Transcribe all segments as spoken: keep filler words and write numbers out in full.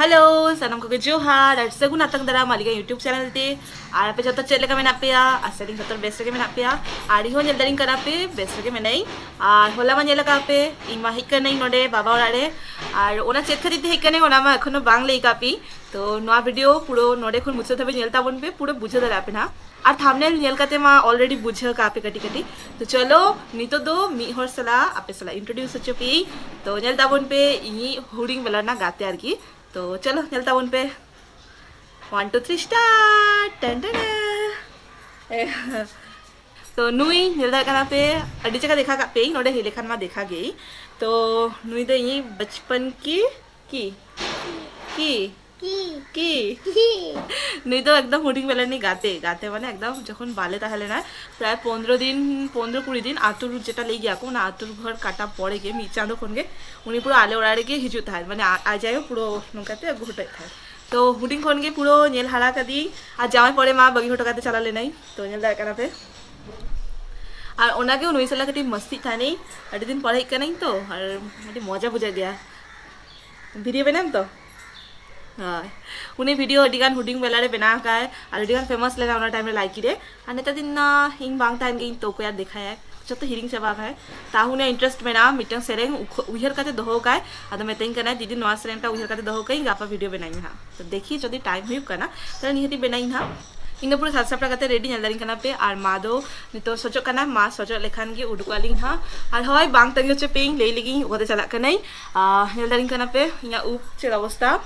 Hello, ᱥᱟᱱᱟᱢ ᱠᱚᱜᱮ ᱡᱚᱦᱟᱨ ᱟᱨ ᱥᱟᱹᱜᱩᱱ ᱟᱛᱟᱝ ᱫᱟᱨᱟᱢ ᱟᱹᱞᱤᱧᱟᱜ YouTube ᱪᱮᱱᱮᱞ ᱛᱮ᱾ ᱟᱨ ᱟᱯᱮ ᱡᱚᱛᱚ ᱪᱮᱫ ᱞᱮᱠᱟ ᱢᱮᱱᱟᱜ ᱯᱮᱭᱟ? ᱟᱥᱟᱭᱟᱞᱤᱧ ᱡᱚᱛᱚ ᱵᱮᱥ ᱨᱮᱜᱮ ᱢᱮᱱᱟᱜ ᱯᱮᱭᱟ᱾ ᱟᱨ ᱤᱧ ᱦᱚᱸ ᱧᱮᱞ ᱫᱟᱲᱮᱧ ᱠᱟᱱᱟ ᱯᱮ ᱵᱮᱥ ᱨᱮᱜᱮ ᱢᱮᱱᱟᱧ᱾ ᱟᱨ ᱦᱚᱞᱟ ᱢᱟ ᱧᱮᱞ ᱟᱠᱟᱫ ᱯᱮ, ᱤᱧ ᱢᱟ ᱦᱮᱡ ᱠᱟᱹᱱᱟᱹᱧ ᱱᱚᱰᱮ ᱵᱟᱵᱟ ᱚᱲᱟᱜ ᱨᱮ᱾ ᱟᱨ ᱚᱱᱟ ᱪᱮᱫ ᱠᱷᱟᱹᱛᱤᱨ ᱛᱮ ᱦᱮᱡ ᱠᱟᱹᱱᱟᱹᱧ, ᱚᱱᱟ ᱢᱟ ᱮᱠᱷᱚᱱᱳ ᱵᱟᱝ ᱞᱟᱹᱭ ᱟᱠᱟᱫ ᱯᱮ᱾ ᱛᱚ ᱱᱚᱣᱟ ᱵᱷᱤᱰᱤᱭᱳ ᱯᱩᱨᱟᱹ ᱱᱚᱰᱮ ᱠᱷᱚᱱ ᱢᱩᱪᱟᱹᱫ ᱫᱷᱟᱹᱵᱤᱡ ᱧᱮᱞ ᱛᱟᱵᱚᱱ ᱯᱮ, ᱯᱩᱨᱟᱹ ᱵᱩᱡᱷᱟᱹᱣ ᱫᱟᱲᱮᱭᱟᱜ ᱯᱮ ᱱᱟᱦᱟᱜ᱾ ᱟᱨ ᱛᱷᱟᱢᱵᱱᱮᱞ ᱧᱮᱞ ᱠᱟᱛᱮ ᱢᱟ ᱚᱞᱨᱮᱰᱤ ᱵᱩᱡᱷᱟᱹᱣ ᱠᱟᱜ ᱯᱮ ᱠᱟᱹᱴᱤᱡ ᱠᱟᱹᱴᱤᱡ᱾ ᱛᱚ ᱪᱚᱞᱚ, ᱱᱤᱛᱚᱜ ᱫᱚ ᱢᱤᱫ ᱦᱚᱲ ᱥᱟᱞᱟᱜ ᱟᱯᱮ ᱥᱟᱞᱟᱜ ᱤᱱᱴᱨᱳᱰᱤᱭᱩᱥ ᱦᱚᱪᱚ ᱯᱮᱭᱟᱹᱧ᱾ ᱛᱚ ᱧᱮᱞ ᱛᱟᱵᱚᱱ ᱯᱮ ᱤᱧᱤᱡ ᱦᱩᱰᱤᱧ ᱵᱮᱞᱟ ᱨᱮᱱᱟᱜ ᱜᱟᱛᱮ ᱟᱨᱠᱤ᱾ ᱛᱚ ᱪᱚᱞᱚ ᱧᱮᱞ ᱛᱟᱵᱚᱱ ᱯᱮ᱾ One, two, three, start. ᱴᱮᱱ ᱴᱮᱱ ᱴᱮᱱ᱾ ᱛᱚ ᱱᱩᱭ ᱧᱮᱞ ᱫᱟᱲᱮᱭᱟᱜ ᱠᱟᱱᱟ ᱯᱮ, ᱟᱹᱰᱤ ᱡᱟᱭᱜᱟ ᱫᱮᱠᱷᱟ ᱠᱟᱜ ᱯᱮᱭᱟᱹᱧ, ᱱᱚᱰᱮ ᱦᱮᱡ ᱞᱮᱠᱷᱟᱱ ᱢᱟ ᱫᱮᱠᱷᱟ ᱜᱮᱭ᱾ ᱛᱚ ᱱᱩᱭ ᱫᱚ ᱤᱧᱤᱡ ᱵᱟᱪᱯᱚᱱ ᱠᱤ ᱠᱤ ᱠᱤ ᱠᱤ ᱠᱤ ᱠᱤ ᱱᱩᱭ ᱫᱚ ᱮᱠᱫᱚᱢ ᱦᱩᱰᱤᱧ ᱵᱮᱞᱟ ᱨᱤᱱᱤᱡ ᱜᱟᱛᱮ, ᱜᱟᱛᱮ ᱢᱟᱱᱮ ᱮᱠᱫᱚᱢ ᱡᱚᱠᱷᱚᱱ ᱵᱟᱞᱮ ᱛᱟᱦᱮᱸ ᱞᱮᱱᱟ, ᱯᱨᱟᱭ ᱯᱚᱱᱫᱽᱨᱚ ᱫᱤᱱ, ᱯᱚᱱᱫᱽᱨᱚ ᱠᱩᱲᱤ ᱫᱤᱱ ᱟᱹᱛᱩ ᱡᱮᱴᱟ ᱞᱟᱹᱭ ᱜᱮᱭᱟ ᱠᱚ, ᱚᱱᱟ ᱟᱹᱛᱩ ᱜᱷᱚᱨ ᱠᱟᱴᱟ ᱯᱚᱨᱮ ᱜᱮ ᱢᱤᱫ ᱪᱟᱸᱫᱚ ᱠᱷᱚᱱ ᱜᱮ ᱩᱱᱤ ᱯᱩᱨᱟᱹ ᱟᱞᱮ ᱚᱲᱟᱜ ᱨᱮᱜᱮ ᱦᱤᱡᱩᱜ ᱛᱟᱦᱮᱸᱫ, ᱢᱟᱱᱮ ᱟ- ᱟᱡ ᱟᱭᱳ ᱯᱩᱨᱟᱹ ᱱᱚᱝᱠᱟᱛᱮ ᱟᱹᱜᱩ ᱦᱚᱴᱚᱭᱮᱫ ᱛᱟᱦᱮᱸᱫ᱾ ᱛᱚ ᱦᱩᱰᱤᱧ ᱠᱷᱚᱱ ᱜᱮ ᱯᱩᱨᱟᱹ ᱧᱮᱞ ᱦᱟᱨᱟ ᱠᱟᱫᱤᱧ, ᱟᱨ ᱡᱟᱶᱟᱭ ᱯᱚᱨᱮ ᱢᱟ ᱵᱟᱹᱜᱤ ᱦᱚᱴᱚ ᱠᱟᱛᱮ ᱪᱟᱞᱟᱣ ᱞᱮᱱᱟᱭ᱾ ᱛᱚ ᱧᱮᱞ ᱫᱟᱲᱮᱭᱟᱜ ᱠᱟᱱᱟ ᱯᱮ, ᱟᱨ ᱚᱱᱟᱜᱮ ᱱᱩᱭ ᱥᱟᱞᱟᱜ ᱠᱟᱹᱴᱤᱡ ᱢᱟᱹᱥᱛᱤᱜ ᱛᱟᱦᱮᱱᱤᱧ, ᱟᱹᱰᱤ ᱫᱤᱱ ᱯᱚᱨᱮ ᱦᱮᱡ ᱠᱟᱹᱱᱟᱹᱧ ᱛᱚ, ᱟᱨ ᱟᱹᱰᱤ ᱢᱚᱡᱟ ᱵᱩᱡᱷᱟᱹᱜ ᱜᱮᱭᱟ᱾ ᱵᱷᱤᱰᱤᱭᱳ ᱵᱮᱱᱟᱣ ᱛᱚ? ᱦᱳᱭ, ᱩᱱᱤ ᱵᱷᱤᱰᱤᱭᱳ ᱟᱹᱰᱤ ᱜᱟᱱ ᱦᱩᱰᱤᱧ ᱵᱮᱞᱟ ᱨᱮ ᱵᱮᱱᱟᱣ ᱟᱠᱟᱫ ᱟᱨ ᱟᱹᱰᱤ ᱜᱟᱱ ᱯᱷᱮᱢᱟᱥ ᱞᱮᱱᱟ ᱚᱱᱟ ᱴᱟᱭᱤᱢ ᱨᱮ ᱞᱟᱭᱠᱤ ᱨᱮ᱾ ᱟᱨ ᱱᱮᱛᱟᱨ ᱫᱤᱱ ᱱᱟ ᱤᱧ ᱵᱟᱝ ᱛᱟᱦᱮᱱ ᱜᱮ, ᱤᱧ ᱛᱚ ᱚᱠᱚᱭᱟᱜ ᱫᱮᱠᱷᱟᱭᱟ, ᱡᱚᱛᱚ ᱦᱤᱲᱤᱧ ᱪᱟᱵᱟ ᱟᱠᱟᱫ᱾ ᱛᱟᱦᱩᱱᱮ ᱤᱱᱴᱟᱨᱮᱥᱴ ᱢᱮᱱᱟᱜᱼᱟ, ᱢᱤᱫᱴᱟᱝ ᱥᱮᱨᱮᱧ ᱩᱠᱷ- ᱩᱭᱦᱟᱹᱨ ᱠᱟᱛᱮ ᱫᱚᱦᱚ ᱟᱠᱟᱫ᱾ ᱟᱫᱚ ᱢᱮᱛᱟᱹᱧ ᱠᱟᱱᱟᱭ, "ᱫᱤᱫᱤ, ᱱᱚᱣᱟ ᱥᱮᱨᱮᱧᱴᱟ ᱩᱭᱦᱟᱹᱨ ᱠᱟᱛᱮ ᱫᱚᱦᱚ ᱠᱟᱜ ᱤᱧ, ᱜᱟᱯᱟ ᱵᱷᱤᱰᱤᱭᱳ ᱵᱮᱱᱟᱣ ᱤᱧ ᱢᱮ ᱦᱟᱸᱜ᱾" ᱛᱚ ᱫᱮᱠᱷᱤ ᱡᱩᱫᱤ ᱴᱟᱭᱤᱢ ᱦᱩᱭᱩᱜ ᱠᱟᱱᱟ, ᱛᱟᱦᱞᱮ ᱱᱤᱦᱟᱹᱛᱤ ᱵᱮᱱᱟᱣ ᱤᱧ ᱦᱟᱸᱜ᱾ ᱤᱧ ᱫᱚ ᱯᱩᱨᱟᱹ ᱥᱟᱡᱽ ᱥᱟᱯᱲᱟᱣ ᱠᱟᱛᱮ ᱨᱮᱰᱤ ᱧᱮᱞ ᱫᱟᱲᱮᱧ ᱠᱟᱱᱟ ᱯᱮ᱾ ᱟᱨ ᱢᱟ ᱫᱚ ᱱᱤᱛᱚᱜ ᱥᱚᱡᱚᱜ ᱠᱟᱱᱟ, ᱢᱟ ᱥᱚᱡᱚᱜ ᱞᱮᱠᱷᱟᱱ ᱜᱮ ᱩᱰᱩᱠᱚᱜ ᱟᱹᱞᱤᱧ ᱦᱟᱸᱜ᱾ ᱟᱨ ᱦᱳᱭ, ᱵᱟᱝ ᱛᱟᱺᱜᱤ ᱦᱚᱪᱚ ᱯᱮ, ᱤᱧ ᱞᱟᱹᱭ ᱞᱮᱜᱤᱧ ᱚᱠᱟᱛᱮ ᱪᱟᱞᱟᱜ ᱠᱟᱹᱱᱟᱹᱧ᱾ ᱟᱨ ᱧᱮᱞ ᱫᱟᱲᱮᱧ ᱠᱟᱱᱟ ᱯᱮ ᱤᱧᱟᱹᱜ ᱩᱵ ᱪᱮᱫ ᱚᱵᱚᱥᱛᱟ᱾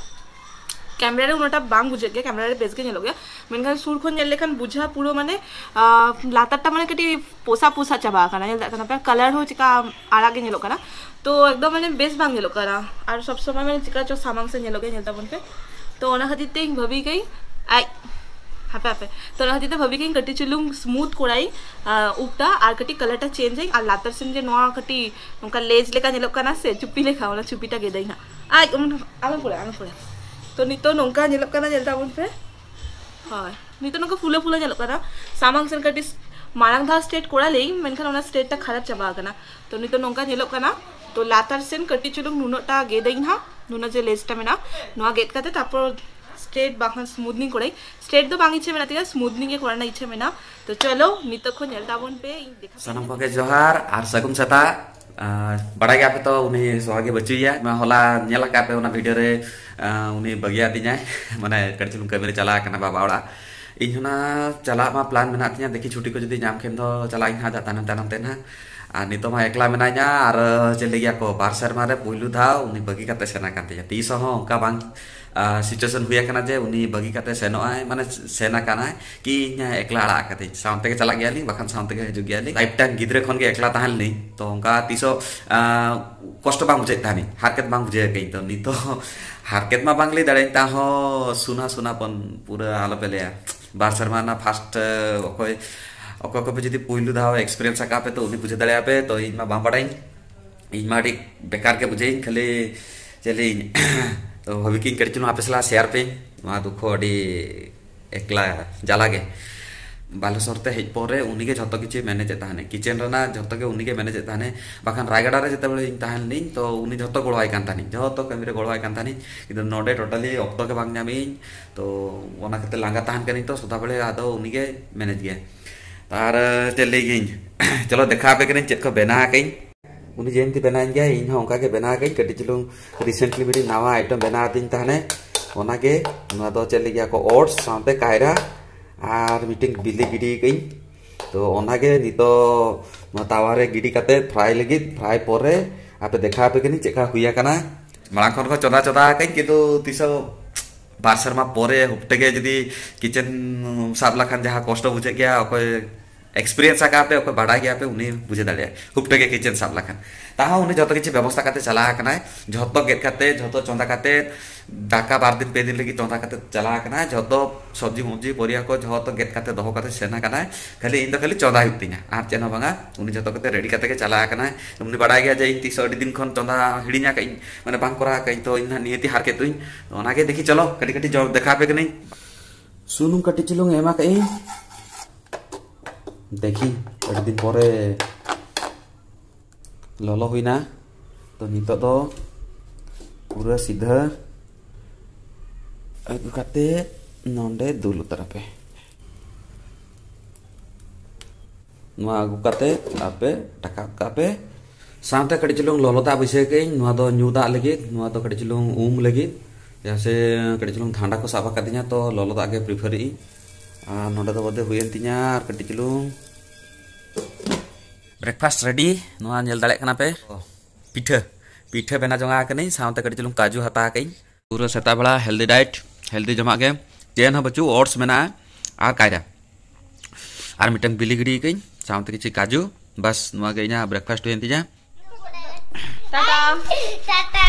ᱠᱮᱢᱨᱟ ᱨᱮ ᱩᱱᱟᱹᱜᱴᱟ ᱵᱟᱝ ᱵᱩᱡᱷᱟᱹᱜ ᱜᱮᱭᱟ, ᱠᱮᱢᱨᱟ ᱨᱮ ᱵᱮᱥ ᱜᱮ ᱧᱮᱞᱚᱜ ᱜᱮᱭᱟ, ᱢᱮᱱᱠᱷᱟᱱ ᱥᱩᱨ ᱠᱷᱚᱱ ᱧᱮᱞ ᱞᱮᱠᱷᱟᱱ ᱵᱩᱡᱷᱟᱹᱜᱼᱟ ᱯᱩᱨᱟᱹ ᱢᱟᱱᱮ, ᱟᱨ ᱞᱟᱛᱟᱨᱴᱟ ᱢᱟᱱᱮ ᱠᱟᱹᱴᱤᱡ ᱯᱚᱥᱟ ᱯᱚᱥᱟ ᱪᱟᱵᱟ ᱟᱠᱟᱱᱟ᱾ ᱧᱮᱞ ᱫᱟᱲᱮᱭᱟᱜ ᱠᱟᱱᱟ ᱯᱮ, ᱠᱟᱞᱟᱨ ᱦᱚᱸ ᱪᱮᱠᱟ ᱟᱲᱟᱜ ᱜᱮ ᱧᱮᱞᱚᱜ ᱠᱟᱱᱟ᱾ ᱛᱚ ᱮᱠᱫᱚᱢ ᱢᱟᱱᱮ ᱵᱮᱥ ᱵᱟᱝ ᱧᱮᱞᱚᱜ ᱠᱟᱱᱟ᱾ ᱟᱨ ᱥᱚᱵ ᱥᱚᱢᱚᱭ ᱢᱟᱱᱮ ᱪᱮᱠᱟ ᱪᱚ ᱥᱟᱢᱟᱝ ᱥᱮᱫ ᱧᱮᱞᱚᱜ ᱜᱮ, ᱧᱮᱞ ᱛᱟᱵᱚᱱ ᱯᱮ᱾ ᱛᱚ ᱚᱱᱟ ᱠᱷᱟᱹᱛᱤᱨ ᱛᱮ ᱤᱧ ᱵᱷᱟᱹᱵᱤ ᱠᱟᱹᱧ, ᱟᱡ ᱦᱟᱯᱮ ᱦᱟᱯᱮ ᱛᱚ ᱚᱱᱟ ᱠᱷᱟᱹᱛᱤᱨ ᱛᱮ ᱵᱷᱟᱹᱵᱤ ᱠᱟᱹᱧ ᱠᱟᱹᱴᱤᱡ ᱪᱩᱞᱩᱝ ᱥᱢᱩᱛᱷ ᱠᱚᱨᱟᱭ ᱩᱵᱴᱟ, ᱟᱨ ᱠᱟᱹᱴᱤᱡ ᱠᱟᱞᱟᱨᱴᱟ ᱪᱮᱧᱡᱽ ᱟᱹᱧ, ᱟᱨ ᱞᱟᱛᱟᱨ ᱥᱮᱱ ᱡᱮ ᱱᱚᱣᱟ ᱠᱟᱹᱴᱤᱡ ᱱᱚᱝᱠᱟ ᱞᱮᱡᱽ ᱞᱮᱠᱟ ᱧᱮᱞᱚᱜ ᱠᱟᱱᱟ ᱥᱮ, ᱪᱩᱯᱤ ᱞᱮᱠᱟ, ᱚᱱᱟ ᱪᱩᱯᱤᱴᱟ ᱜᱮᱫᱟᱹᱧ ᱦᱟᱸᱜ᱾ ᱟᱡ ᱩᱢ, ᱟᱞᱚᱢ ᱯᱚᱲᱟ, ᱟᱞᱚᱢ ᱯᱚᱲᱟ᱾ ᱛᱚ ᱱᱤᱛᱚᱜ ᱱᱚᱝᱠᱟ ᱧᱮᱞᱚᱜ ᱠᱟᱱᱟ, ᱧᱮᱞ ᱛᱟᱵᱚᱱ ᱯᱮ᱾ ᱦᱳᱭ, ᱱᱤᱛᱚᱜ ᱱᱚᱝᱠᱟ ᱯᱷᱩᱞᱟᱹ ᱯᱷᱩᱞᱟᱹ ᱧᱮᱞᱚᱜ ᱠᱟᱱᱟ᱾ ᱥᱟᱢᱟᱝ ᱥᱮᱱ ᱠᱟᱹᱴᱤᱡ ᱢᱟᱲᱟᱝ ᱫᱷᱟᱣ ᱥᱴᱨᱮᱴ ᱠᱚᱨᱟ ᱞᱮᱭᱟᱹᱧ, ᱢᱮᱱᱠᱷᱟᱱ ᱚᱱᱟ ᱥᱴᱨᱮᱴ ᱴᱟ ᱠᱷᱟᱨᱟᱯ ᱪᱟᱵᱟ ᱟᱠᱟᱱᱟ᱾ ᱛᱚ ᱱᱤᱛᱚᱜ ᱱᱚᱝᱠᱟ ᱧᱮᱞᱚᱜ ᱠᱟᱱᱟ᱾ ᱛᱚ ᱞᱟᱛᱟᱨ ᱥᱮᱱ ᱠᱟᱹᱴᱤᱡ ᱪᱩᱞᱩᱝ ᱱᱩᱱᱟᱹᱜ ᱴᱟ ᱜᱮᱫᱟᱹᱧ ᱦᱟᱸᱜ, ᱱᱩᱱᱟᱹᱜ ᱡᱮ ᱞᱮᱥᱴᱟ ᱢᱮᱱᱟᱜᱼᱟ, ᱱᱚᱣᱟ ᱜᱮᱫ ᱠᱟᱛᱮ ᱛᱟᱨᱯᱚᱨ ᱥᱴᱨᱮᱴ ᱵᱟᱝᱠᱷᱟᱱ ᱥᱢᱩᱫᱷᱱᱤᱝ ᱠᱚᱨᱟᱧ᱾ ᱥᱴᱨᱮᱴ ᱫᱚ ᱵᱟᱝ ᱤᱪᱪᱷᱟᱹ ᱢᱮᱱᱟᱜ ᱛᱤᱧᱟ, ᱥᱢᱩᱫᱷᱱᱤᱝ ᱜᱮ ᱠᱚᱨᱟᱣ ᱨᱮᱱᱟᱜ ᱤᱪᱪᱷᱟᱹ ᱢᱮᱱᱟᱜᱼᱟ᱾ ᱛᱚ ᱪᱚᱞᱚ ᱱᱤᱛᱚᱜ ᱠᱷᱚᱱ ᱧᱮᱞ ᱛᱟᱵᱚᱱ ᱯᱮ, ᱤᱧ ᱫᱮᱠᱷᱟᱣ ᱥᱟᱱᱟᱢ ᱠᱚᱜᱮ ᱡᱚᱦᱟᱨ ᱟᱨ ᱥᱟᱹᱜᱩᱱ ᱥᱮᱛᱟᱜ᱾ ᱟᱨ ᱵᱟᱲᱟᱭ ᱜᱮᱭᱟ ᱯᱮ ᱛᱚ, ᱩᱱᱤ ᱥᱚᱦᱟ ᱜᱮ ᱵᱟᱹᱪᱩᱭᱮᱭᱟ᱾ ᱢᱟ ᱦᱚᱞᱟ ᱧᱮᱞ ᱟᱠᱟᱫ ᱯᱮ ᱚᱱᱟ ᱵᱷᱤᱰᱤᱭᱳ ᱨᱮ, ᱟᱨ ᱩᱱᱤ ᱵᱟᱹᱜᱤᱭᱟᱫᱤᱧᱟᱭ᱾ ᱢᱟᱱᱮ ᱠᱟᱹᱴᱤᱡ ᱪᱩᱞᱩᱝ ᱠᱟᱹᱢᱤ ᱨᱮ ᱪᱟᱞᱟᱣ ᱟᱠᱟᱱᱟ ᱵᱟᱵᱟ ᱚᱲᱟᱜ᱾ ᱤᱧ ᱦᱚᱸ ᱱᱟ ᱪᱟᱞᱟᱜ ᱢᱟ ᱯᱞᱟᱱ ᱢᱮᱱᱟᱜ ᱛᱤᱧᱟ, ᱫᱮᱠᱷᱤ ᱪᱷᱩᱴᱤ ᱠᱚ ᱡᱩᱫᱤ ᱧᱟᱢ ᱠᱷᱟᱱ ᱫᱚ ᱪᱟᱞᱟᱜ ᱤᱧ ᱦᱟᱸᱜ ᱛᱟᱭᱱᱚᱢ ᱛᱟᱭᱱᱚᱢ ᱛᱮ ᱱᱟᱦᱟᱜ᱾ ᱟᱨ ᱱᱤᱛᱚᱜ ᱢᱟ ᱮᱠᱞᱟ ᱢᱮᱱᱟᱧᱟ, ᱟᱨ ᱪᱮᱫ ᱞᱟᱹᱭ ᱜᱮᱭᱟ ᱠᱚ, ᱵᱟᱨ ᱥᱮᱨᱢᱟ ᱨᱮ ᱯᱩᱭᱞᱩ ᱫᱷᱟᱣ ᱩᱱᱤ ᱵᱟᱹᱜᱤ ᱠᱟᱛᱮ ᱥᱮᱱ ᱟᱠᱟᱱ ᱛᱤᱧᱟ᱾ ᱛᱤᱥ ᱦᱚᱸ ᱚᱱᱠᱟ ᱵᱟᱝ ᱥᱤᱪᱩᱭᱮᱥᱚᱱ ᱦᱩᱭ ᱟᱠᱟᱱᱟ ᱡᱮ ᱩᱱᱤ ᱵᱟᱹᱜᱤ ᱠᱟᱛᱮ ᱥᱮᱱᱚᱜ ᱟᱭ, ᱢᱟᱱᱮ ᱥᱮᱱ ᱟᱠᱟᱱᱟᱭ ᱠᱤ ᱤᱧ ᱮᱠᱞᱟ ᱟᱲᱟᱜ ᱠᱟᱛᱮᱧ᱾ ᱥᱟᱶ ᱛᱮᱜᱮ ᱪᱟᱞᱟᱜ ᱜᱮᱭᱟᱞᱤᱧ, ᱵᱟᱠᱷᱟᱱ ᱥᱟᱶ ᱛᱮᱜᱮ ᱦᱤᱡᱩᱜ ᱜᱮᱭᱟᱞᱤᱧ᱾ ᱞᱟᱭᱤᱯᱷ ᱴᱟᱭᱤᱢ ᱜᱤᱫᱽᱨᱟᱹ ᱠᱷᱚᱱ ᱜᱮ ᱮᱠᱞᱟ ᱛᱟᱦᱮᱸ ᱞᱮᱱᱟᱹᱧ, ᱛᱚ ᱚᱱᱠᱟ ᱛᱤᱥ ᱦᱚᱸ ᱠᱚᱥᱴᱚ ᱵᱟᱝ ᱵᱩᱡᱷᱟᱹᱜ ᱛᱟᱦᱮᱱᱤᱧ, ᱦᱟᱨᱠᱮᱛ ᱵᱟᱝ ᱵᱩᱡᱷᱟᱹᱜ ᱠᱟᱹᱧ᱾ ᱛᱚ ᱱᱤᱛᱚᱜ ᱦᱟᱨᱠᱮᱛ ᱢᱟ ᱵᱟᱝ ᱞᱟᱹᱭ ᱫᱟᱲᱮᱭᱟᱜ, ᱛᱟᱦᱚᱸ ᱥᱩᱱᱟ ᱥᱩᱱᱟ ᱯᱚᱱ ᱯᱩᱨᱟᱹ ᱟᱞᱚᱯᱮ ᱞᱟᱹᱭᱟ᱾ ᱵᱟᱨ ᱥᱮᱨᱢᱟ ᱨᱮᱱᱟᱜ ᱯᱷᱟᱥᱴ, ᱚᱠᱚᱭ ᱚᱠᱚᱭ ᱠᱚᱯᱮ ᱡᱩᱫᱤ ᱯᱩᱭᱞᱩ ᱫᱷᱟᱣ ᱮᱠᱥᱯᱤᱨᱤᱭᱮᱱᱥ ᱟᱠᱟᱫ ᱯᱮ, ᱛᱚ ᱩᱱᱤ ᱵᱩᱡᱷᱟᱹᱣ ᱫᱟᱲᱮᱭᱟᱜᱼᱟ ᱯᱮ᱾ ᱛᱚ ᱤᱧ ᱢᱟ ᱵᱟᱝ ᱵᱟᱲᱟᱭᱟᱹᱧ, ᱤᱧ ᱢᱟ ᱟᱹᱰᱤ ᱵᱮᱠᱟᱨ ᱜᱮ ᱵᱩᱡᱷᱟᱹᱣᱤᱧ, ᱠᱷᱟᱹᱞᱤ ᱪᱮᱫ ᱞᱟᱹᱭᱟᱹᱧ᱾ ᱛᱚ ᱵᱷᱟᱵᱤ ᱠᱤᱧ ᱠᱟᱹᱴᱤᱡ ᱪᱩᱞᱩᱝ ᱟᱯᱮ ᱥᱟᱞᱟᱜ ᱥᱮᱭᱟᱨ ᱯᱮᱧ ᱱᱚᱣᱟ ᱫᱩᱠᱷᱚ, ᱟᱹᱰᱤ ᱮᱠᱞᱟ ᱡᱟᱞᱟ ᱜᱮ᱾ ᱵᱟᱞᱮᱥᱚᱨ ᱛᱮ ᱦᱮᱡ ᱯᱚᱨᱮ ᱩᱱᱤ ᱜᱮ ᱡᱷᱚᱛᱚ ᱠᱤᱪᱷᱩᱭ ᱢᱮᱱᱮᱡᱮᱫ ᱛᱟᱦᱮᱱᱟ, ᱠᱤᱪᱮᱱ ᱨᱮᱱᱟᱜ ᱡᱷᱚᱛᱚ ᱜᱮ ᱩᱱᱤ ᱜᱮ ᱢᱮᱱᱮᱡᱮᱫ ᱛᱟᱦᱮᱱᱟ᱾ ᱵᱟᱠᱷᱟᱱ ᱨᱟᱭᱜᱟᱰᱟ ᱨᱮ ᱡᱮᱛᱮ ᱵᱮᱲᱮ ᱤᱧ ᱛᱟᱦᱮᱸ ᱞᱮᱱᱟᱹᱧ, ᱛᱚ ᱩᱱᱤ ᱡᱷᱚᱛᱚ ᱜᱚᱲᱚᱣᱟᱭ ᱠᱟᱱ ᱛᱟᱦᱮᱱᱤᱧ, ᱡᱷᱚᱛᱚ ᱠᱟᱹᱢᱤ ᱨᱮ ᱜᱚᱲᱚᱣᱟᱭ ᱠᱟᱱ ᱛᱟᱦᱮᱱᱤᱧ᱾ ᱠᱤᱱᱛᱩ ᱱᱚᱰᱮ ᱴᱳᱴᱟᱞᱤ ᱚᱠᱛᱚ ᱜᱮ ᱵᱟᱝ ᱧᱟᱢᱮᱧ, ᱛᱚ ᱚᱱᱟ ᱠᱷᱟᱹᱛᱤᱨ ᱞᱟᱸᱜᱟ ᱛᱟᱦᱮᱱ ᱠᱟᱹᱱᱟᱹᱧ, ᱛᱚ ᱥᱚᱫᱟ ᱵᱮᱲᱮ ᱟᱫᱚ ᱩᱱᱤ ᱜᱮ ᱢᱮᱱᱮᱡ ᱜᱮᱭᱟ᱾ ᱟᱨ ᱪᱮᱫ ᱞᱟᱹᱭ ᱜᱤᱧ, ᱪᱚᱞᱚ ᱫᱮᱠᱷᱟᱣ ᱟᱯᱮ ᱠᱟᱹᱱᱟᱹᱧ ᱪᱮᱫ ᱠᱚ ᱵᱮᱱᱟᱣ ᱟᱠᱟᱫᱟᱹᱧ᱾ ᱩᱱᱤ ᱡᱮᱢᱛᱤ ᱵᱮᱱᱟᱣ ᱜᱮᱭᱟ, ᱤᱧ ᱦᱚᱸ ᱚᱱᱠᱟ ᱜᱮ ᱵᱮᱱᱟᱣ ᱟᱠᱟᱫᱟᱹᱧ᱾ ᱠᱟᱹᱴᱤᱡ ᱪᱩᱞᱩᱝ ᱨᱤᱥᱮᱱᱴᱞᱤ ᱢᱤᱫᱴᱤᱡ ᱱᱟᱣᱟ ᱟᱭᱴᱮᱢ ᱵᱮᱱᱟᱣ ᱟᱹᱫᱤᱧ ᱛᱟᱦᱮᱱᱮ, ᱚᱱᱟᱜᱮ᱾ ᱱᱚᱣᱟ ᱫᱚ ᱪᱮᱫ ᱞᱟᱹᱜᱤᱫ ᱠᱚ, ᱳᱴᱥ ᱥᱟᱶᱛᱮ ᱠᱟᱭᱨᱟ ᱟᱨ ᱢᱤᱫᱴᱮᱱ ᱵᱤᱞᱤ ᱜᱤᱰᱤ ᱟᱠᱟᱫᱟᱹᱧ᱾ ᱛᱚ ᱚᱱᱟᱜᱮ ᱱᱤᱛᱚᱜ ᱱᱚᱣᱟ ᱛᱟᱣᱟ ᱨᱮ ᱜᱤᱰᱤ ᱠᱟᱛᱮ ᱯᱷᱨᱟᱭ ᱞᱟᱹᱜᱤᱫ, ᱯᱷᱨᱟᱭ ᱯᱚᱨᱮ ᱟᱯᱮ ᱫᱮᱠᱷᱟᱣ ᱟᱯᱮ ᱠᱟᱹᱱᱟᱹᱧ ᱪᱮᱫ ᱞᱮᱠᱟ ᱦᱩᱭ ᱟᱠᱟᱱᱟ᱾ ᱢᱟᱲᱟᱝ ᱠᱷᱚᱱ ᱠᱚ ᱪᱚᱸᱫᱟ ᱪᱚᱸᱫᱟ ᱟᱠᱟᱫᱟᱹᱧ, ᱠᱤᱱᱛᱩ ᱛᱤᱥ ᱦᱚᱸ ᱵᱟᱨ ᱥᱮᱨᱢᱟ ᱯᱚᱨᱮ ᱦᱩᱯᱴᱟᱹ ᱜᱮ ᱡᱩᱫᱤ ᱠᱤᱪᱮᱱ ᱥᱟᱵ ᱞᱮᱠᱷᱟᱱ ᱡᱟᱦᱟᱸ ᱠᱚᱥᱴᱚ ᱵᱩᱡᱷᱟᱹᱜ ᱜᱮᱭᱟ, ᱚᱠᱚᱭ ᱮᱠᱥᱯᱤᱨᱤᱭᱮᱱᱥ ᱟᱠᱟᱫ ᱯᱮ, ᱚᱠᱚᱭ ᱵᱟᱰᱟᱭ ᱜᱮᱭᱟ ᱯᱮ, ᱩᱱᱤ ᱵᱩᱡᱷᱟᱹᱣ ᱫᱟᱲᱮᱭᱟᱜᱼᱟ ᱦᱩᱯᱴᱟᱹ ᱜᱮ ᱠᱤᱪᱮᱱ ᱥᱟᱵ ᱞᱮᱠᱷᱟᱱ᱾ ᱛᱟᱦᱚᱸ ᱩᱱᱤ ᱡᱷᱚᱛᱚ ᱠᱤᱪᱷᱩ ᱵᱮᱵᱚᱥᱛᱷᱟ ᱠᱟᱛᱮ ᱪᱟᱞᱟᱣ ᱟᱠᱟᱱᱟᱭ, ᱡᱷᱚᱛᱚ ᱜᱮᱫ ᱠᱟᱛᱮ, ᱡᱷᱚᱛᱚ ᱪᱚᱸᱫᱟ ᱠᱟᱛᱮ, ᱫᱟᱠᱟ ᱵᱟᱨ ᱫᱤᱱ ᱯᱮ ᱫᱤᱱ ᱞᱟᱹᱜᱤᱫ ᱪᱚᱸᱫᱟ ᱠᱟᱛᱮ ᱪᱟᱞᱟᱣ ᱟᱠᱟᱱᱟᱭ᱾ ᱡᱷᱚᱛᱚ ᱥᱚᱵᱽᱡᱤ ᱢᱚᱵᱽᱡᱤ ᱯᱚᱨᱤᱭᱟ ᱠᱚ ᱡᱷᱚᱛᱚ ᱜᱮᱫ ᱠᱟᱛᱮ ᱫᱚᱦᱚ ᱠᱟᱛᱮ ᱥᱮᱱ ᱟᱠᱟᱱᱟᱭ᱾ ᱠᱷᱟᱹᱞᱤ ᱤᱧ ᱫᱚ ᱠᱷᱟᱹᱞᱤ ᱪᱚᱸᱫᱟ ᱦᱩᱭᱩᱜ ᱛᱤᱧᱟ, ᱟᱨ ᱪᱮᱫ ᱦᱚᱸ ᱵᱟᱝᱟ᱾ ᱩᱱᱤ ᱡᱷᱚᱛᱚ ᱠᱟᱛᱮ ᱨᱮᱰᱤ ᱠᱟᱛᱮ ᱜᱮ ᱪᱟᱞᱟᱣ ᱟᱠᱟᱱᱟᱭ᱾ ᱩᱱᱤ ᱵᱟᱰᱟᱭ ᱜᱮᱭᱟ ᱡᱮ ᱤᱧ ᱛᱤᱥ ᱦᱚᱸ ᱟᱹᱰᱤ ᱫᱤᱱ ᱠᱷᱚᱱ ᱪᱚᱸᱫᱟ ᱦᱤᱲᱤᱧ ᱟᱠᱟᱫ ᱤᱧ, ᱢᱟᱱᱮ ᱵᱟᱝ ᱠᱚᱨᱟᱣ ᱟᱠᱟᱫ ᱤᱧ, ᱛᱚ ᱤᱧ ᱱᱟᱦᱟᱜ ᱱᱤᱦᱟᱹᱛᱤ ᱦᱟᱨᱠᱮᱛᱚᱜ ᱤᱧ᱾ ᱛᱚ ᱚᱱᱟᱜᱮ ᱫᱮᱠᱷᱤ ᱪᱚᱞᱚ ᱠᱟᱹᱴᱤᱡ ᱠᱟᱹᱴᱤᱡ ᱡᱚᱢ ᱫᱮᱠᱷᱟᱣ ᱟᱯᱮ ᱠᱟᱹᱱᱟᱹᱧ᱾ ᱥᱩᱱᱩᱢ ᱠᱟᱹᱴᱤᱡ ᱪᱩᱞᱩᱝ ᱮᱢ ᱟᱠᱟᱫ ᱤᱧ, ᱫᱮᱠᱷᱤ ᱟᱹᱰᱤ ᱫᱤᱱ ᱯᱚᱨᱮ ᱞᱚᱞᱚ ᱦᱩᱭᱱᱟ᱾ ᱛᱚ ᱱᱤᱛᱚᱜ ᱫᱚ ᱯᱩᱨᱟᱹ ᱥᱤᱫᱷᱟᱹ ᱟᱹᱜᱩ ᱠᱟᱛᱮ ᱱᱚᱰᱮ ᱫᱩᱞ ᱩᱛᱟᱹᱨ ᱟᱯᱮ᱾ ᱱᱚᱣᱟ ᱟᱹᱜᱩ ᱠᱟᱛᱮ ᱟᱯᱮ ᱨᱟᱠᱟᱵ ᱠᱟᱜ ᱯᱮ᱾ ᱥᱟᱶᱛᱮ ᱠᱟᱹᱴᱤᱡ ᱪᱩᱞᱩᱝ ᱞᱚᱞᱚ ᱫᱟᱜ ᱵᱟᱹᱭᱥᱟᱹᱣ ᱠᱟᱜ ᱟᱹᱧ, ᱱᱚᱣᱟ ᱫᱚ ᱧᱩ ᱫᱟᱜ ᱞᱟᱹᱜᱤᱫ, ᱱᱚᱣᱟ ᱫᱚ ᱠᱟᱹᱴᱤᱡ ᱪᱩᱞᱩᱝ ᱩᱢ ᱞᱟᱹᱜᱤᱫ᱾ ᱪᱮᱫᱟᱜ ᱥᱮ ᱠᱟᱹᱴᱤᱡ ᱪᱩᱞᱩᱝ ᱴᱷᱟᱱᱰᱟ ᱠᱚ ᱥᱟᱵ ᱟᱠᱟᱫᱤᱧᱟ, ᱛᱚ ᱞᱚᱞᱚ ᱫᱟᱜ ᱜᱮ ᱯᱨᱤᱯᱷᱟᱨ ᱮᱫ ᱟᱹᱧ᱾ ᱟᱨ ᱱᱚᱰᱮ ᱫᱚ ᱵᱚᱫᱷᱚᱭ ᱦᱩᱭᱮᱱ ᱛᱤᱧᱟ ᱟᱨ ᱠᱟᱹᱴᱤᱡ ᱪᱩᱞᱩᱝ᱾ ᱵᱨᱮᱠᱯᱷᱟᱥᱴ ᱨᱮᱰᱤ, ᱱᱚᱣᱟ ᱧᱮᱞ ᱫᱟᱲᱮᱭᱟᱜ ᱠᱟᱱᱟ ᱯᱮ᱾ ᱯᱤᱴᱷᱟᱹ, ᱯᱤᱴᱷᱟᱹ ᱵᱮᱱᱟᱣ ᱡᱚᱝᱟ ᱠᱟᱹᱱᱟᱹᱧ, ᱥᱟᱶᱛᱮ ᱠᱟᱹᱴᱤᱡ ᱪᱩᱞᱩᱝ ᱠᱟᱡᱩ ᱦᱟᱛᱟᱣ ᱠᱟᱹᱧ᱾ ᱯᱩᱨᱟᱹ ᱥᱮᱛᱟᱜ ᱵᱮᱲᱟ ᱦᱮᱞᱫᱤ ᱰᱟᱭᱮᱴ, ᱦᱮᱞᱫᱤ ᱡᱚᱢᱟᱜ ᱜᱮ, ᱪᱮᱫ ᱦᱚᱸ ᱵᱟᱹᱪᱩᱜ, ᱳᱴᱥ ᱢᱮᱱᱟᱜᱼᱟ ᱟᱨ ᱠᱟᱭᱨᱟ, ᱟᱨ ᱢᱤᱫᱴᱟᱝ ᱵᱤᱞᱤ ᱜᱤᱰᱤ ᱠᱟᱹᱧ, ᱥᱟᱶᱛᱮ ᱠᱤᱪᱷᱩ ᱠᱟᱡᱩ᱾ ᱵᱟᱥ, ᱱᱚᱣᱟ ᱜᱮ ᱤᱧᱟᱹᱜ ᱵᱨᱮᱠᱯᱷᱟᱥᱴ ᱦᱩᱭᱮᱱ ᱛᱤᱧᱟ᱾ টাটা। টাটা।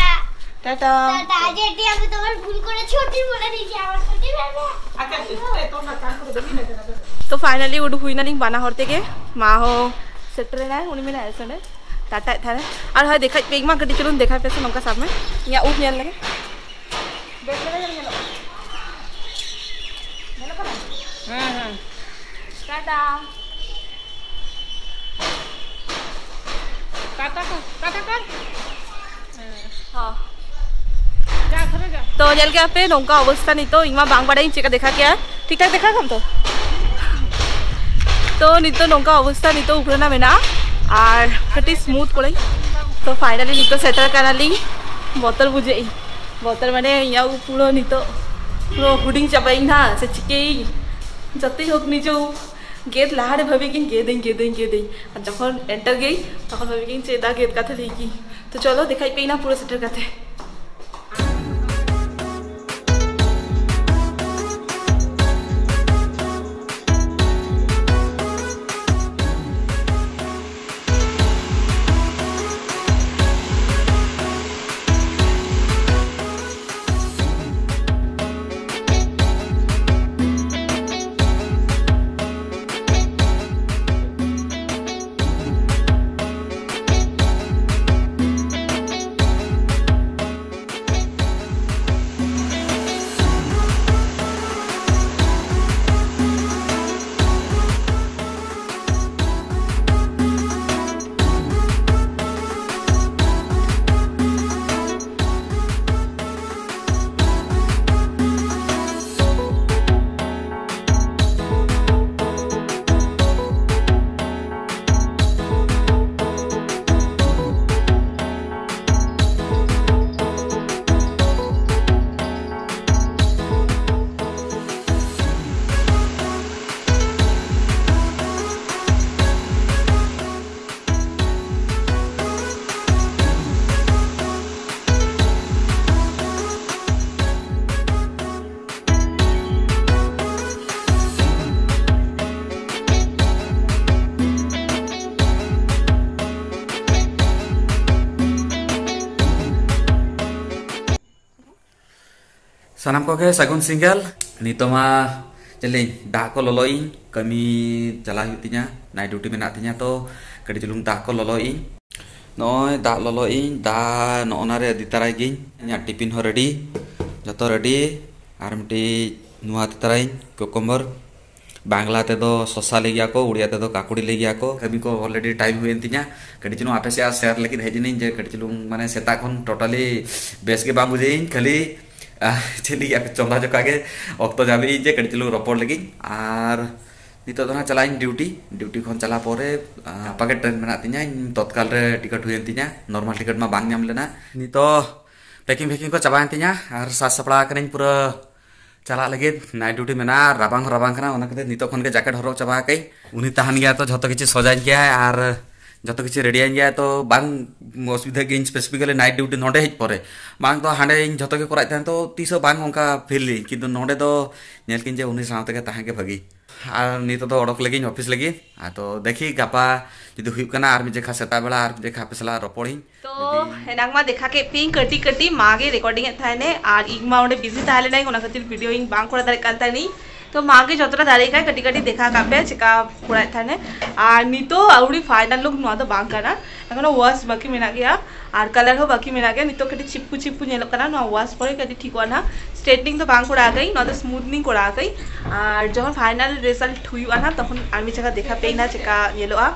টাটা। টাটা। আজ এটি আমি তোমার ভুল করে ছোটি বলে দিয়েছি, আমার ক্ষতি হবে। তো ফাইনালি ᱩᱰᱩᱠ ᱦᱩᱭᱱᱟᱞᱤᱧ ᱵᱟᱱᱟ ᱦᱚᱲ ᱛᱮᱜᱮ᱾ ᱢᱟ ᱦᱚᱸ ᱥᱮᱴᱮᱨᱮᱱᱟᱭ, ᱩᱱᱤ ᱢᱮᱱᱟᱭᱟ ᱥᱮ ᱚᱸᱰᱮ ᱴᱟᱴᱟᱭᱮᱫ ᱛᱟᱦᱮᱱᱟᱭ᱾ ᱟᱨ ᱦᱳᱭ, ᱫᱮᱠᱷᱟᱡ ᱯᱮ ᱤᱧ ᱢᱟ, ᱠᱟᱹᱴᱤᱡ ᱪᱩᱞᱩᱝ ᱫᱮᱠᱷᱟᱭ ᱯᱮ ᱥᱮ, ᱱᱚᱝᱠᱟ ᱥᱟᱵ ᱢᱮ, ᱤᱧᱟᱹᱜ ᱩᱵ ᱧᱮᱞ ᱞᱮᱜᱮ᱾ ᱵᱮᱥ ᱞᱮᱠᱟ ᱜᱮ ᱧᱮᱞᱚᱜ ᱠᱟᱱᱟ᱾ ᱧᱮᱞᱚᱜ ᱠᱟᱱᱟ? ᱦᱮᱸ, ᱦᱮᱸ᱾ ᱴᱟᱴᱟ᱾ ᱴᱟᱴᱟ ᱠᱚ, ᱴᱟᱴᱟ ᱠᱚ᱾ ᱦᱮᱸ᱾ ᱦᱚᱸ᱾ ᱡᱟ, ᱫᱷᱚᱨᱮ ᱡᱟ᱾ ᱛᱚ, ᱧᱮᱞ ᱠᱮᱜᱼᱟ ᱯᱮ, ᱱᱚᱝᱠᱟ ᱚᱵᱚᱥᱛᱟ ᱱᱤᱛᱚᱜ᱾ ᱤᱧ ᱢᱟ ᱵᱟᱝ ᱵᱟᱰᱟᱭᱟᱹᱧ ᱪᱮᱫ ᱞᱮᱠᱟ ᱫᱮᱠᱷᱟ ᱠᱮᱜᱼᱟ᱾ ᱴᱷᱤᱠ ᱴᱷᱟᱠ ᱫᱮᱠᱷᱟ ᱠᱟᱢ ᱛᱚ? ᱛᱚ, ᱱᱤᱛᱚᱜ ᱱᱚᱝᱠᱟ ᱚᱵᱚᱥᱛᱟ ᱱᱤᱛᱚᱜ ᱩᱯᱨᱟᱹᱱᱟ ᱢᱮᱱᱟᱜᱼᱟ᱾ ᱟᱨ ᱠᱟᱹᱴᱤᱡ ᱥᱢᱩᱛᱷ ᱠᱚᱨᱮᱧ᱾ ᱛᱚ, ᱯᱷᱟᱭᱱᱟᱞᱤ ᱱᱤᱛᱚᱜ ᱥᱮᱴᱮᱨ ᱠᱟᱱᱟᱞᱤᱧ᱾ ᱵᱚᱛᱚᱨ ᱵᱩᱡᱷᱟᱹᱜ ᱤᱧ᱾ ᱵᱚᱛᱚᱨ ᱢᱟᱱᱮ ᱤᱧᱟᱹᱜ ᱩᱵ ᱯᱩᱨᱟᱹ ᱱᱤᱛᱚᱜ ᱯᱩᱨᱟᱹ ᱦᱩᱰᱤᱧ ᱪᱟᱵᱟᱭᱤᱧ ᱦᱟᱸᱜ, ᱥᱮ ᱪᱤᱠᱟᱹᱭᱤᱧ? ᱡᱚᱛᱚ ᱦᱚᱠ ᱱᱤᱡᱮ ᱩᱵ ᱜᱮᱫ ᱞᱟᱦᱟᱨᱮ ᱵᱷᱟᱵᱤ ᱜᱤᱧ ᱜᱮᱫᱟᱹᱧ, ᱜᱮᱫᱟᱹᱧ, ᱜᱮᱫᱟᱹᱧ᱾ ᱟᱨ ᱡᱚᱠᱷᱚᱱ ᱮᱱᱴᱟᱨ ᱜᱮᱭ, ᱛᱚᱠᱷᱚᱱ ᱵᱷᱟᱵᱤ ᱜᱤᱧ ᱪᱮᱫ ᱫᱟ ᱜᱮᱫ ᱠᱟᱛᱮ ᱞᱟᱹᱭ ᱜᱤᱧ᱾ ᱛᱚ ᱪᱚᱞᱚ ᱫᱮᱠᱷᱟᱭ ᱯᱮ ᱤᱧ ᱱᱟ ᱯᱩᱨᱟᱹ ᱥᱮᱴᱮᱨ ᱠᱟᱛᱮ᱾ ᱥᱟᱱᱟᱢ ᱠᱚᱜᱮ ᱥᱟᱹᱜᱩᱱ ᱥᱤᱸᱜᱟᱞ᱾ ᱱᱤᱛᱚᱜ ᱢᱟ ᱪᱮᱫ ᱞᱤᱧ, ᱫᱟᱜ ᱠᱚ ᱞᱚᱞᱚᱭᱤᱧ, ᱠᱟᱹᱢᱤ ᱪᱟᱞᱟᱜ ᱦᱩᱭᱩᱜ ᱛᱤᱧᱟ, night duty ᱢᱮᱱᱟᱜ ᱛᱤᱧᱟ, ᱛᱚ ᱠᱟᱹᱴᱤᱡ ᱪᱩᱞᱩᱝ ᱫᱟᱜ ᱠᱚ ᱞᱚᱞᱚᱭᱤᱧ᱾ ᱱᱚᱜᱼᱚᱭ ᱫᱟᱜ ᱞᱚᱞᱚᱭᱤᱧ, ᱫᱟᱜ ᱱᱚᱜᱼᱚ ᱱᱟ ᱨᱮ ᱤᱫᱤ ᱛᱟᱨᱟᱭ ᱜᱤᱧ᱾ ᱤᱧᱟᱹᱜ tiffin ᱦᱚᱸ ready, ᱡᱚᱛᱚ ready᱾ ᱟᱨ ᱢᱤᱫᱴᱤᱡ ᱱᱚᱣᱟ ᱤᱫᱤ ᱛᱟᱨᱟᱭᱤᱧ, cucumber, ᱵᱟᱝᱞᱟ ᱛᱮᱫᱚ ᱥᱚᱥᱟ ᱞᱟᱹᱭ ᱜᱮᱭᱟ ᱠᱚ, ᱩᱲᱤᱭᱟ ᱛᱮᱫᱚ ᱠᱟᱠᱩᱲᱤ ᱞᱟᱹᱭ ᱜᱮᱭᱟ ᱠᱚ᱾ ᱠᱟᱹᱢᱤ ᱠᱚ already time ᱦᱩᱭᱮᱱ ᱛᱤᱧᱟ᱾ ᱠᱟᱹᱴᱤᱡ ᱪᱩᱞᱩᱝ ᱟᱯᱮ ᱥᱮᱫ share ᱞᱟᱹᱜᱤᱫ ᱦᱮᱡ ᱮᱱᱟᱹᱧ, ᱡᱮ ᱠᱟᱹᱴᱤᱡ ᱪᱩᱞᱩᱝ ᱢᱟᱱᱮ ᱥᱮᱛᱟᱜ ᱠᱷᱚᱱ totally ᱵᱮᱥ ᱜᱮ ᱵᱟᱝ ᱵᱩᱡᱷᱟᱹᱣᱤᱧ, ᱠᱷᱟᱹᱞᱤ, ᱟᱦ, ᱪᱮᱫ ᱞᱟᱹᱜᱤᱫ ᱟᱯᱮ ᱪᱚᱸᱫᱟ ᱡᱚᱠᱷᱟ ᱜᱮ ᱚᱠᱛᱚ ᱧᱟᱢᱮᱫᱟᱹᱧ ᱡᱮ ᱠᱟᱹᱴᱤᱡ ᱪᱩᱞᱩᱝ ᱨᱚᱯᱚᱲ ᱞᱟᱹᱜᱤᱫ᱾ ᱟᱨ ᱱᱤᱛᱚᱜ ᱫᱚ ᱦᱟᱸᱜ ᱪᱟᱞᱟᱜ ᱟᱹᱧ duty, duty ᱠᱷᱚᱱ ᱪᱟᱞᱟᱣ ᱯᱚᱨᱮ, ᱟᱦ, ᱜᱟᱯᱟ ᱜᱮ train ᱢᱮᱱᱟᱜ ᱛᱤᱧᱟ, ᱤᱧ ᱛᱚᱛᱠᱟᱞ ᱨᱮ ticket ᱦᱩᱭᱮᱱ ᱛᱤᱧᱟ, normal ticket ᱢᱟ ᱵᱟᱝ ᱧᱟᱢ ᱞᱮᱱᱟ᱾ ᱱᱤᱛᱚᱜ packing ᱯᱷᱮᱠᱤᱝ ᱠᱚ ᱪᱟᱵᱟᱭᱮᱱ ᱛᱤᱧᱟ ᱟᱨ ᱥᱟᱡᱽ ᱥᱟᱯᱲᱟᱣ ᱠᱟᱹᱱᱟᱹᱧ ᱯᱩᱨᱟᱹ ᱪᱟᱞᱟᱜ ᱞᱟᱹᱜᱤᱫ᱾ Night duty ᱢᱮᱱᱟᱜᱼᱟ ᱟᱨ ᱨᱟᱵᱟᱝ ᱦᱚᱸ ᱨᱟᱵᱟᱝ ᱠᱟᱱᱟ, ᱚᱱᱟ ᱠᱷᱟᱹᱛᱤᱨ ᱱᱤᱛᱚᱜ ᱠᱷᱚᱱ ᱜᱮ jacket ᱦᱚᱨᱚᱜ ᱪᱟᱵᱟ ᱟᱠᱟᱫᱟᱹᱧ᱾ ᱩᱱᱤ ᱛᱟᱦᱮᱱ ᱜᱮᱭᱟ ᱛᱚ ᱡᱷᱚᱛᱚ ᱠᱤᱪᱷᱩ ᱥᱚᱡᱟᱧ ᱜᱮᱭᱟᱭ ᱟᱨ ᱡᱷᱚᱛᱚ ᱠᱤᱪᱷᱩ ready ᱟᱹᱧ ᱜᱮᱭᱟᱭ, ᱛᱚ ᱵᱟᱝ ᱚᱥᱩᱵᱤᱫᱷᱟᱜ ᱜᱤᱭᱟᱹᱧ specifically night duty ᱱᱚᱸᱰᱮ ᱦᱮᱡ ᱯᱚᱨᱮ᱾ ᱵᱟᱝ ᱫᱚ ᱦᱟᱸᱰᱮ ᱤᱧ ᱡᱷᱚᱛᱚ ᱜᱮ ᱠᱚᱨᱟᱣᱮᱫ ᱛᱟᱦᱮᱱ, ᱛᱚ ᱛᱤᱥ ᱦᱚᱸ ᱵᱟᱝ ᱚᱱᱠᱟ feel ᱞᱤᱧ, ᱠᱤᱱᱛᱩ ᱱᱚᱸᱰᱮ ᱫᱚ ᱧᱮᱞ ᱠᱤᱧ ᱡᱮ ᱩᱱᱤ ᱥᱟᱶ ᱛᱮᱜᱮ ᱛᱟᱦᱮᱸ ᱜᱮ ᱵᱷᱟᱹᱜᱤ᱾ ᱟᱨ ᱱᱤᱛᱚᱜ ᱫᱚ ᱚᱰᱚᱠ ᱞᱟᱹᱜᱤᱫ office ᱞᱟᱹᱜᱤᱫ᱾ ᱟᱫᱚ ᱫᱮᱠᱷᱤ ᱜᱟᱯᱟ ᱡᱩᱫᱤ ᱦᱩᱭᱩᱜ ᱠᱟᱱᱟ ᱟᱨ ᱢᱤᱫ ᱡᱮᱠᱷᱟ ᱥᱮᱛᱟᱜ ᱵᱮᱲᱟ ᱟᱨ ᱢᱤᱫ ᱡᱮᱠᱷᱟ ᱟᱯᱮ ᱥᱟᱞᱟᱜ ᱨᱚᱯᱚᱲᱤᱧ᱾ ᱛᱚ ᱡᱩᱫᱤ ᱮᱱᱟᱝ ᱢᱟ ᱫᱮᱠᱷᱟ ᱠᱮᱫ ᱯᱮᱭᱟᱹᱧ ᱠᱟᱹᱴᱤᱡ ᱠᱟᱹᱴᱤᱡ, ᱢᱟ ᱜᱮ recording ᱮᱫ ᱛᱟᱦᱮᱱᱮ ᱟᱨ ᱤᱧ ᱢᱟ ᱚᱸᱰᱮ busy ᱛᱟᱦᱮᱸ ᱞᱮᱱᱟᱹᱧ, ᱚᱱᱟ ᱠᱷᱟᱹᱛᱤᱨ video ᱤᱧ ᱵᱟᱝ ᱠᱚᱨᱟᱣ ᱫᱟᱲᱮᱭᱟᱜ ᱠᱟᱱ ᱛᱟᱦᱮᱱᱤᱧ᱾ ᱛᱚ ᱢᱟ ᱜᱮ ᱡᱚᱛᱚᱴᱟ ᱫᱟᱲᱮᱭᱟᱜ ᱠᱷᱟᱡ ᱠᱟᱹᱴᱤᱡ ᱠᱟᱹᱴᱤᱡ ᱫᱮᱠᱷᱟ ᱠᱟᱜ ᱯᱮ ᱪᱮᱠᱟ ᱠᱚᱨᱟᱣᱮᱫ ᱛᱟᱦᱮᱱᱮ᱾ ᱟᱨ ᱱᱤᱛᱚᱜ ᱟᱹᱣᱨᱤ final look ᱱᱚᱣᱟ ᱫᱚ ᱵᱟᱝ ᱠᱟᱱᱟ, ᱮᱠᱷᱚᱱᱳ wash ᱵᱟᱹᱠᱤ ᱢᱮᱱᱟᱜ ᱜᱮᱭᱟ ᱟᱨ color ᱦᱚᱸ ᱵᱟᱹᱠᱤ ᱢᱮᱱᱟᱜ ᱜᱮᱭᱟ᱾ ᱱᱤᱛᱚᱜ ᱠᱟᱹᱴᱤᱡ ᱪᱷᱤᱯᱠᱩ ᱪᱷᱤᱯᱠᱩ ᱧᱮᱞᱚᱜ ᱠᱟᱱᱟ, ᱱᱚᱣᱟ wash ᱯᱚᱨᱮ ᱠᱟᱹᱴᱤᱡ ᱴᱷᱤᱠᱚᱜᱼᱟ ᱱᱟᱦᱟᱜ᱾ Straightening ᱫᱚ ᱵᱟᱝ ᱠᱚᱨᱟᱣ ᱟᱠᱟᱫᱟᱹᱧ, ᱱᱚᱣᱟ ᱫᱚ smoothening ᱠᱚᱨᱟᱣ ᱟᱠᱟᱫᱟᱹᱧ᱾ ᱟᱨ ᱡᱚᱠᱷᱚᱱ final result ᱦᱩᱭᱩᱜᱼᱟ ᱱᱟᱦᱟᱜ ᱛᱚᱠᱷᱚᱱ ᱟᱨ ᱢᱤᱫ ᱡᱟᱭᱜᱟ ᱫᱮᱠᱷᱟ ᱯᱮᱭᱟᱹᱧ ᱱᱟᱦᱟᱜ ᱪᱮᱠᱟ ᱧᱮᱞᱚᱜᱼᱟ᱾